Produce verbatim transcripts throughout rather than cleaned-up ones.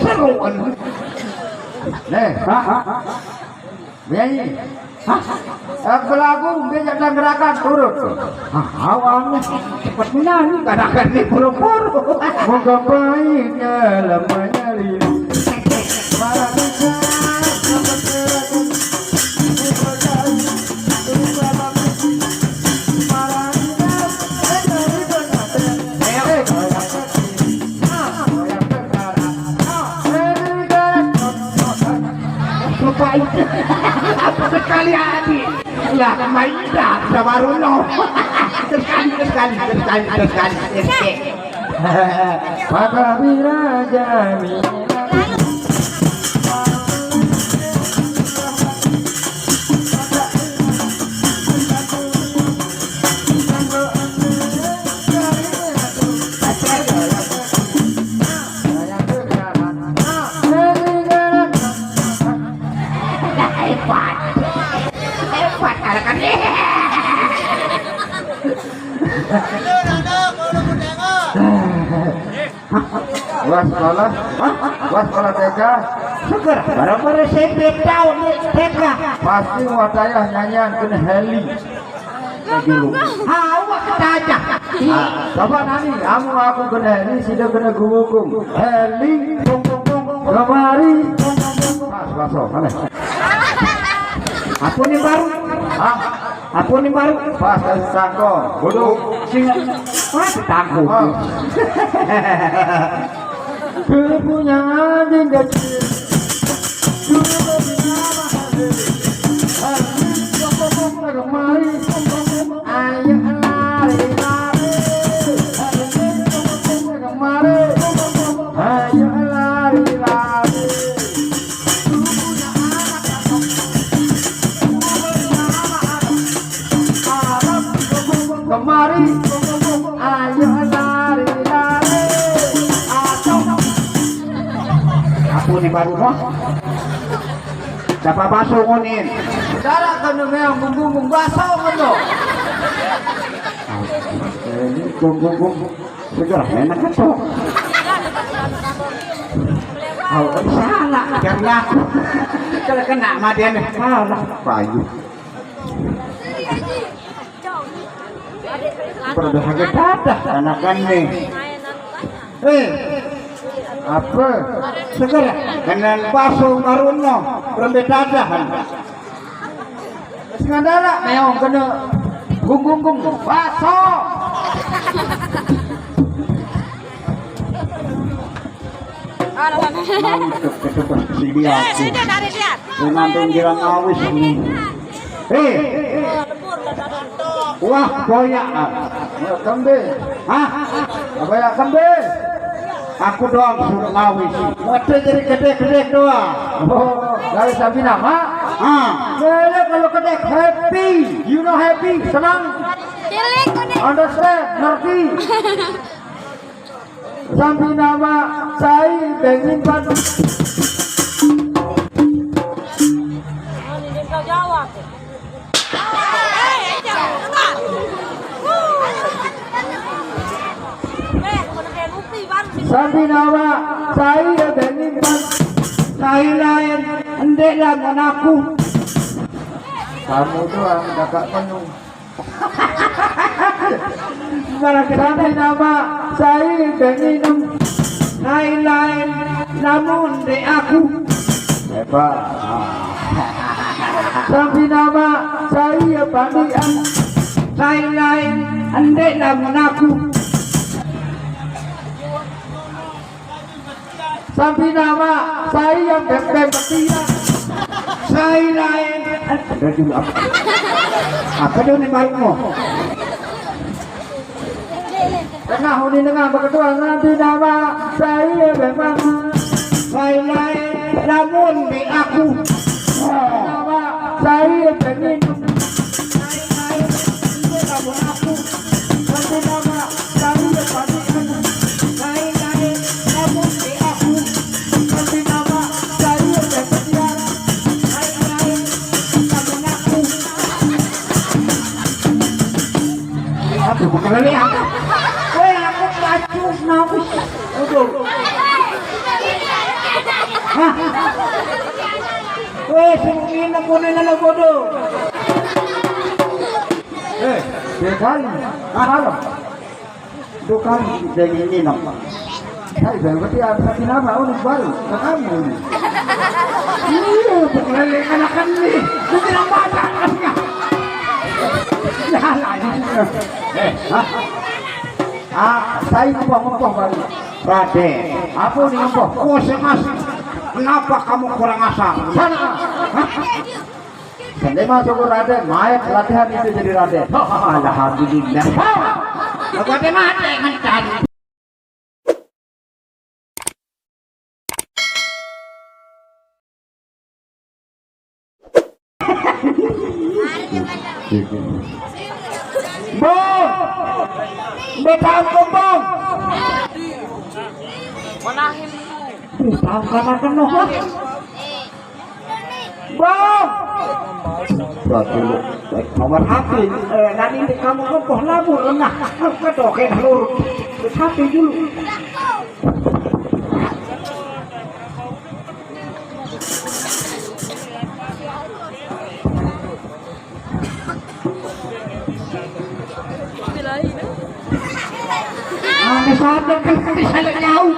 Seru. Nih, hah? Nyanyi. Hah? Aku lagu, dia jangan gerakan, turut. Hah, awalnya cepat menyanyi, kadang-kadang ini buru-buru. Mau ngapain ya, lamanya lili. Malah bisa, Sekali hati. Lah, Maida, udah baru no. Terus kali, terus kali, terus kali, terus kali, terus kali. Maka bila Jamila. Hebat. Hebat, anak-anak. Wah, sekolah. Wah, sekolah T K. Syukur, baru-baru S M P tahun nih, T K. Pasti watayah nyanyian kena Heli. Dulu. Awak saja. Ah, coba nani, kamu aku kena Heli, sida kena gugukum. Heli, tung, tung, tung, kemari. Pas, pas, oh, mana? Apa ni baru? Hah? Apa ni baru? Pas, kasih sangkong. Bodoh. Singa. Wah, tangguh. Ah. Punya anjing kecil. Ayo lari, lari. Ayo lari, lari. Kemari, ayo lari, lari. Atau aku ni baru noh. Siapa baso ngonin? Saudara kena memang bumbung baso ngono. Ini bumbung. Segera enak ketok. Oh, salah, karena aku. Kalau kena madian salah, payu. Berbahagia dadah anak kan nih. Eh, apa? Segera kena baso maruno, berembe dadahan. Sing andara meong kena gunggung-gunggung. Baso. Mantep, ketebas sini aku. Sudah dari lihat. Dengan pinggiran awis nih. Eh. Wah, boyaan. Kembe. Hah? Apa ya kembe? Aku doang suruh ngawis. Waduh, jadi gede-gede doang. Oh, dari Sabina, Mak? Ah. Lele kalau gede happy, you know happy, senang. Cilik, gede. Understand, ngerti. Sabina, Mak, saya pengen pan. Ini kau jawab. Sampai nama saya dengan nyimpan, saya lain, endek lah mengaku. Kamu tuh yang kakak penuh. Sampai nama saya dengan minum, saya lain, namun dek aku. Hebat. Sampai nama saya pandian, lain-lain, endek namun aku. Sampai nama saya yang bebek metian, lain-lain. Ada juga apa? Apa dia ni malu? Tengah uni tengah berketua nanti nama saya memang lain-lain namun di aku nama saya pengen lain-lain namun aku nanti nama saya pengen lain-lain namun di aku nanti nama saya pengen lain-lain namun aku. Aku bukan lele aku. Weh, aku pacu, kenapa? Udah. Hah? Weh, sing nginem kono ngene bodoh. Eh, dia kali. Ah, halo. Itu kan dia nginem. Saya bilang, "Berarti ada kenapa? Oh, ini baru. Ke kamu ini." Iya, berkeliling anak kan ini. Dia tidak baca. Ya, lah, ini. Eh, hah? Ah, saya ngomong-ngomong baru. Raden, apa ni ngomong? Oh, saya mas. Kenapa kamu kurang asam? Sana. Hah? Sendiri masuk ke Raden, main latihan itu jadi Raden. Alhamdulillah. Aku ada mati mencari. Bong! Betang kembang! Manahin. Betang kana kena. Bong! Berarti nomor H P, eh, nanti di kamu kempoh labu renah. Ketoke lur. H P dulu. Ada sadar kan bisa jauh.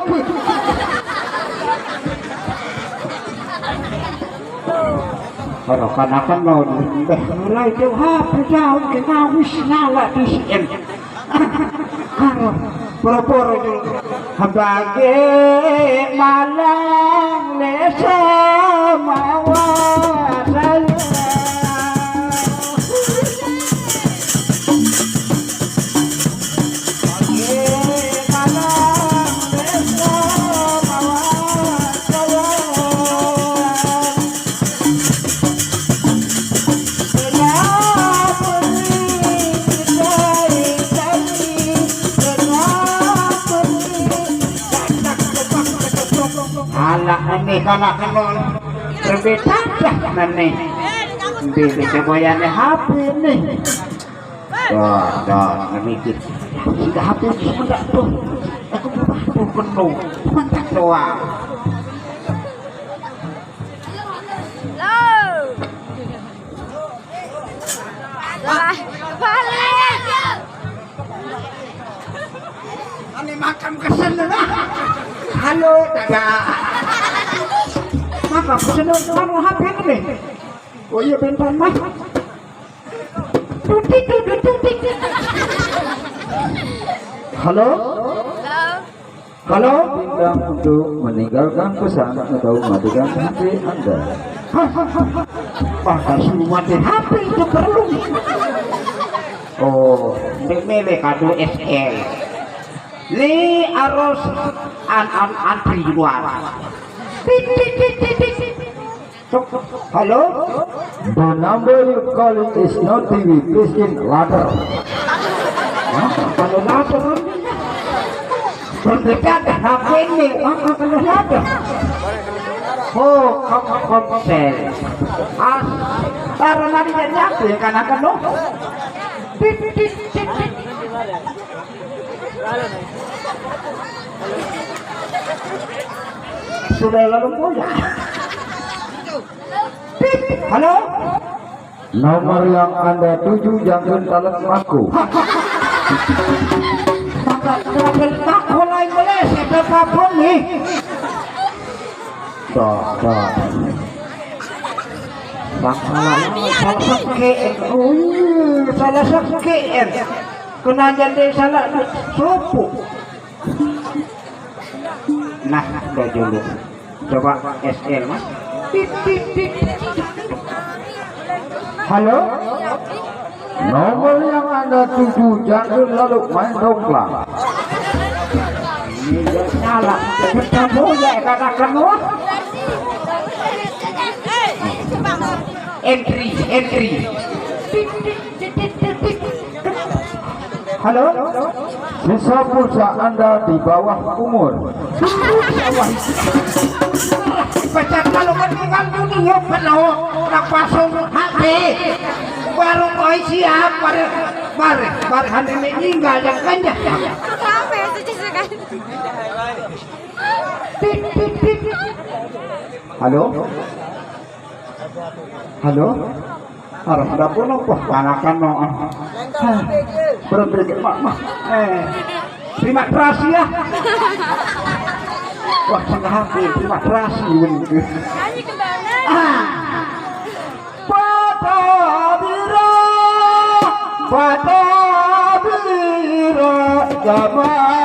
Kalau kanakan mau deh mulai jauh apa jauh kita wis nyala di sini. Poro-poro juga. Bagi malang desa mawasaya. Bagi malang desa mawasaya. Anak ini kanak kenal. Berbeda dah nane. Beli cobayane H P nih. Dah, dah, mikir. Sudah H P semendak tuh. Aku butuh penuh. Mantap doang. Loh. Lah, balik. Ane makam kesen lah. Halo, dadah. Makam kesen, mana H P ini? Oh iya, bentar, Mas. Tutik, tutik, tutik. Halo? Halo? Halo? Bintang untuk meninggalkan pesan atau matikan H P Anda. Hah, hah, hah, hah. Maka suruh mati H P itu perlu. Oh, ndeq mele kado S L. Ni harus an-, an-, antri di luar. Tit, tit, tit, tit, tit. Halo? The number you calling is not T V. Please in louder. Hah? Kalau louder? Berdekat H P ini, maka kalau louder. Oh, kamu konsen. Ah, karena dia nyampe kan akan lo. Tit, tit, tit, tit. Sudah lalu pulang. Halo? Nomor yang Anda tuju jangan talep aku. Maka talep aku lain boleh, saya telepon nih. Dah, dah. Bang salah, salah sekeq. Oh iya, salah sekeq. Kena jadi salah sopo. Nah, udah dulu. Coba S L, Mas. Tit, tit, tit. Halo? Nomor yang Anda tuju jangan lalu main dongklang. Ini dia salah. Kita boleh katakan, wah. Entry, entry. Halo? Sisa pulsa Anda di bawah umur. Baca kalau meninggal dunia penuh, orang pasang H P. Baru kau siap, baru, baru, baru hari meninggal yang kenyang. Apa ya, sejak sekarang? Tit, tit, tit. Halo? Halo? Arep dapur nopo? Panakan no. Hah, berhenti, Mak, Mak. Eh, terima kasih ya. Wah, setengah hati, terima kasih. Ah. Patabira, patabira, jamaah.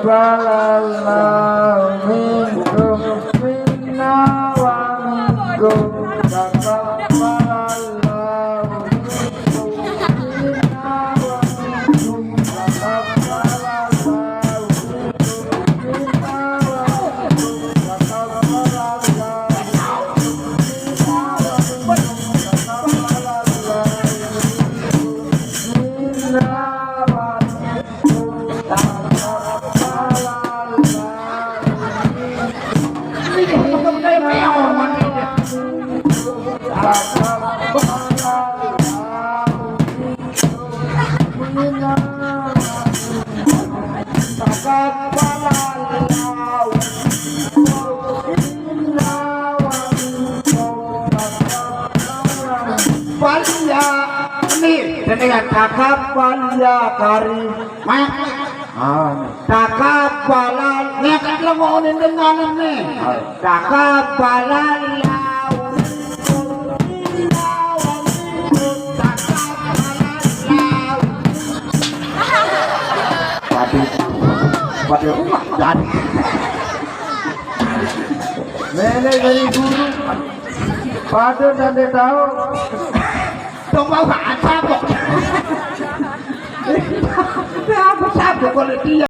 Taqabbalallahu minkum minna wa minkum. Taqabbalallahu minkum minna wa minkum. Taqabbalallahu minkum minna wa minkum. Taqabbalallahu minkum minna wa minkum. Taqabbalallahu minkum minna wa minkum. Taqabbal ya, ini, ini ya, taqabbal ya karim. Mak. Ah. Taqabbalan, nek lengone dengan ne. Taqabbalan lahu. Taqabbalan lahu. Waduh. Waduh, rumah jadi. Nenek dari guru. Pada nanti tahu. Dong mau baca kok. Apa sapa kalau dia?